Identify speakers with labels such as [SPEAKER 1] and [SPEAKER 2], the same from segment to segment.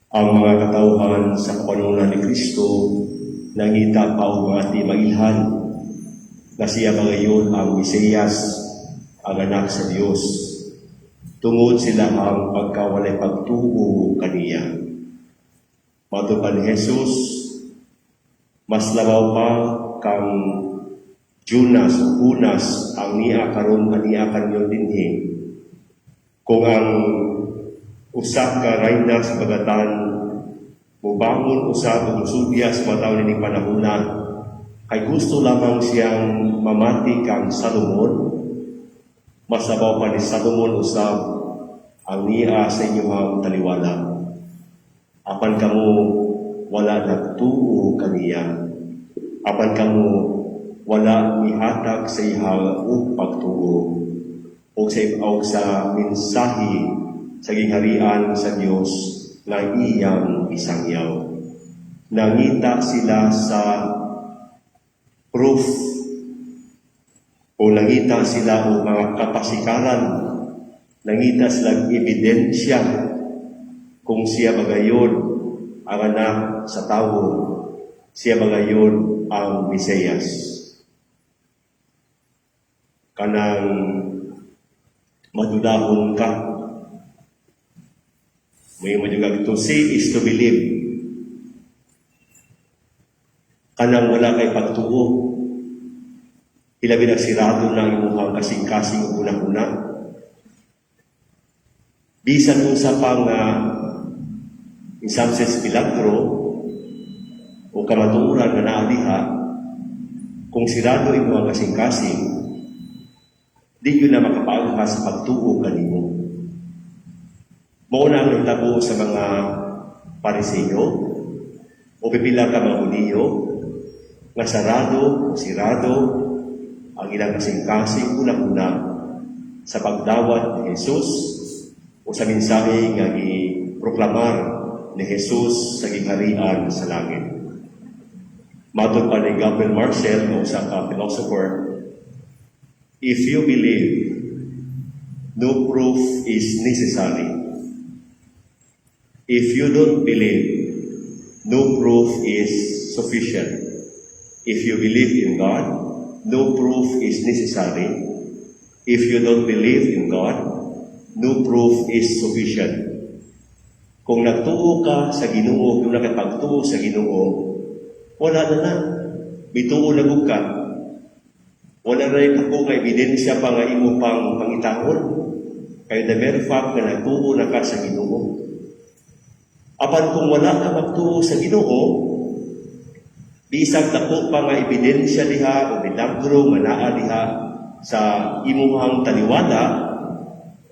[SPEAKER 1] Ang mga katawhan sa kapanahon ni Kristo nangita pa og mga timailhan na siya magayon ang Mesiyas, ang anak sa Dios, tungod sila ang pagkawalay pagtuo kaniya. Matod pa ni Jesus, mas labaw pa kang Jonas o Junas ang niya karon aniya kanyo dinhi. Kung ang usa ka rayna sa bagatan mubangon usab ug musudya sa mga tawo nining panahona kay gusto lamang siyang mamati kang Salomon, mas labaw pa ni Salomon usab ang niya sa inyong taliwala. Apan kamo wala nagtuo kaniya. Apan kamo wala mihatag sa iyang og pagtuo og sa mensahe sa gingharian sa Dios nga iyang isangyaw. Nangita sila sa proof o nangita sila og mga kapasikaran, nangita sila og ebidensya kung siya magayon ang anak sa tawo, siya magayon ang Mesiyas. Kanang madudahon ka. May madyugag, to see is to believe. Kanang wala kay pagtuo, hilabi na sirado na ang imuhang kasing-kasing ug hunahuna. Bisan unsa pa nga in some sense milagro o kamatuoran nga naa diha, kung sirado imo ang kasing-kasing, di gyud na makapaagha sa pagtuo kanimo. Mao na ang nahitabo sa mga Pariseo o pipila ka mga Hudiyo nga sarado, sirado ang ilang kasing-kasing una-una sa pagdawat ni Jesus o sa mensahe nga giproklamar ni Jesus sa gingharian sa langit. Matod pa ni Gabriel Marcel, o usa ka philosopher, "If you believe, no proof is necessary. If you don't believe, no proof is sufficient. If you believe in God, no proof is necessary. If you don't believe in God, no proof is sufficient." Kung nagtuo ka sa Ginoo, kung nakapagtuo sa Ginoo, wala na na. Mituo na gud ka. Wala na rin ako nga ebidensya pa nga imo pang pangitaon. Kay the mere fact nga nagtuo na ka sa Ginoo. Apan kung wala ka magtuo sa Ginoo, bisag dako pa nga ebidensya diha o milagro nga naa diha sa imuhang taliwala,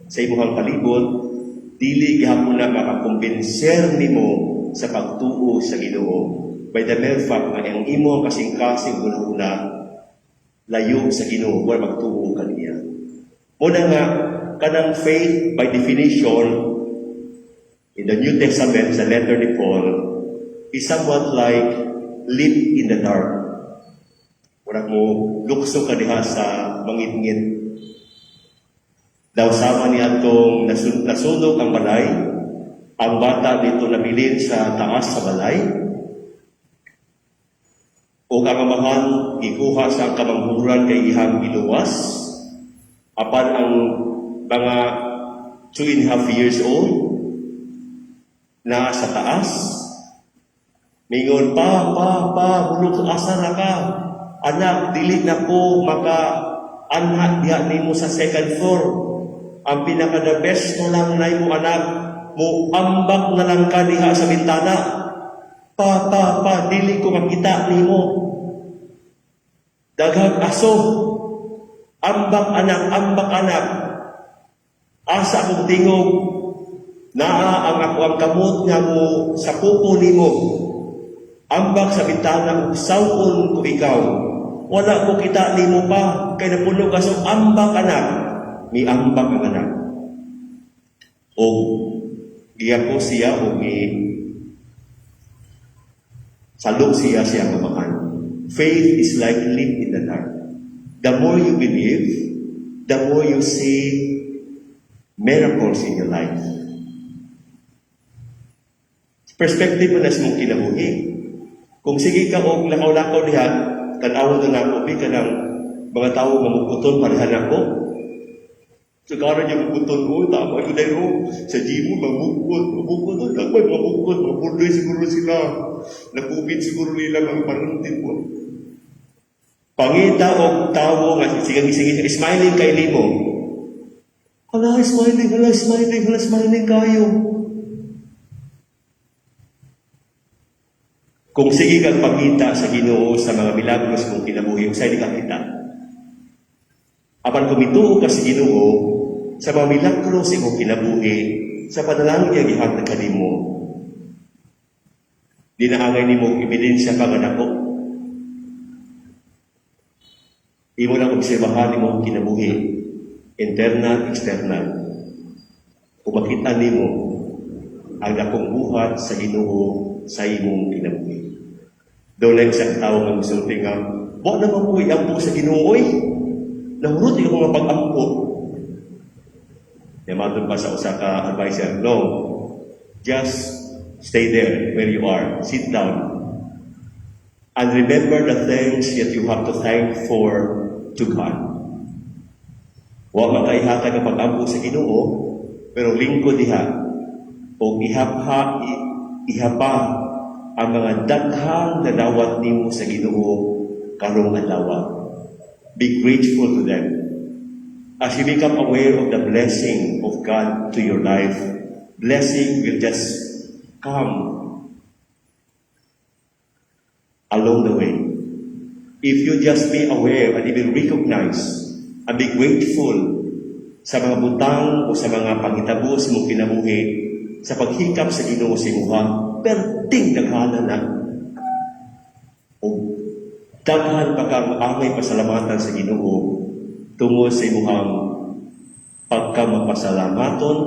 [SPEAKER 1] sa imuhang palibot, dili gihapon na makakumbinser nimo sa pagtuo sa Ginoo by the mere fact nga ang imong kasing-kasing hunahuna layo sa Ginoo, wala magtuo kaniya. Muna nga kanang faith by definition in the New Testament sa letter ni Paul is somewhat like leap in the dark. Murag mo lukso ka diha sa mangitngit. Daw sama ni atong nasunog ang balay, ang bata dito nabilin sa taas sa balay, o ang amahan gikuha sa kamanghuran kay ihang giluwas, apan ang mga 2.5 years old naa sa taas. Mingon, "Pa, pa, pa, mulok, asa na ka? Anak, dili na ko maka anha diha nimo sa second floor. Ang pinaka the best na lang na imo, anak, mo ambak na lang ka diha sa bintana. Pa, pa, pa, dili ko makita nimo. Daghang aso. Ambak, anak, ambak, anak. Asa akong tingog, naa ang ako ang kamot nga mo sa kuko nimo. Ambak sa bintana ug sawon ko ikaw. Wala ko kita nimo pa kay napuno ka sa ambak, anak." Miambak ang anak. Og giyako siya og gi salok siya siyang amahan. Faith is like leap in the dark. The more you believe, the more you see miracles in your life. Perspective mo na sa imong kinabuhi. Kung sige ka og lakaw-lakaw diha, tan-awon na nako bi kanang mga tawo nga mukuton pareha nako. Sugara niya mukuton ko, tama ito dahil oh, sa gym mo, mamukot, mamukot, oh, dagmay, mamukot, mabuloy siguro sila. Nakubit siguro nila mga parente po. Pangita og tawo nga sigang sige smiling kay nimo. Hala, smiling, hala, smiling, hala, smiling kayo. Kung sige kang pangita sa Ginoo sa mga milagros mong kinabuhi, usay di ka kita. Apan kung mituo ka sa Ginoo sa mga milagro sa imong kinabuhi, sa panalangin niya gihatag kanimo, di na angay nimo og ebidensya pa nga dako. Imo lang obserbahan imong kinabuhi, internal, external. Kung makita nimo ang dakong buhat sa Ginoo sa imong kinabuhi. Doon lang sa tao nga musulti nga, wa naman ko iampo sa Ginoo oy. Nahurot ako nga pag-ampo. Yamatod pa sa usa ka advisor, "No, just stay there where you are. Sit down. And remember the things that you have to thank for to God." Wa man kaihatag ang pag-ampo sa Ginoo, pero lingkod diha o ihapha ihapa ang mga daghang nadawat nimo sa Ginoo karong adlaw. Be grateful to them. As you become aware of the blessing of God to your life, blessing will just come along the way. If you just be aware and even recognize and be grateful sa mga butang o sa mga panghitabo sa imong kinabuhi, sa paghikap sa Ginoo sa imuha, perting daghana na. O daghan pa kang angay pasalamatan sa Ginoo tungod sa imuhang pagkamapasalamaton,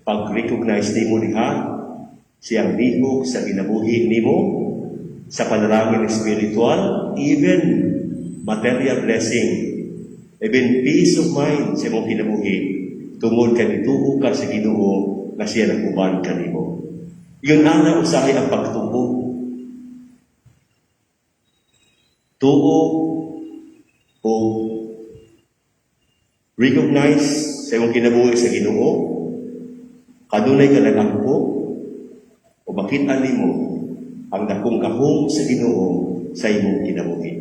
[SPEAKER 1] pag-recognize nimo diha siyang lihok sa kinabuhi nimo, sa panalangin spiritual, even material blessing, even peace of mind sa imong kinabuhi, tungod kay mituo ka sa Ginoo nga siya nag-uban kanimo. Yun ana usahay ang pagtuo. Tuo o recognize sa imong kinabuhi sa Ginoo, kanunay ka nag-ampo, o makita nimo ang dakong gahom sa Ginoo sa imong kinabuhi.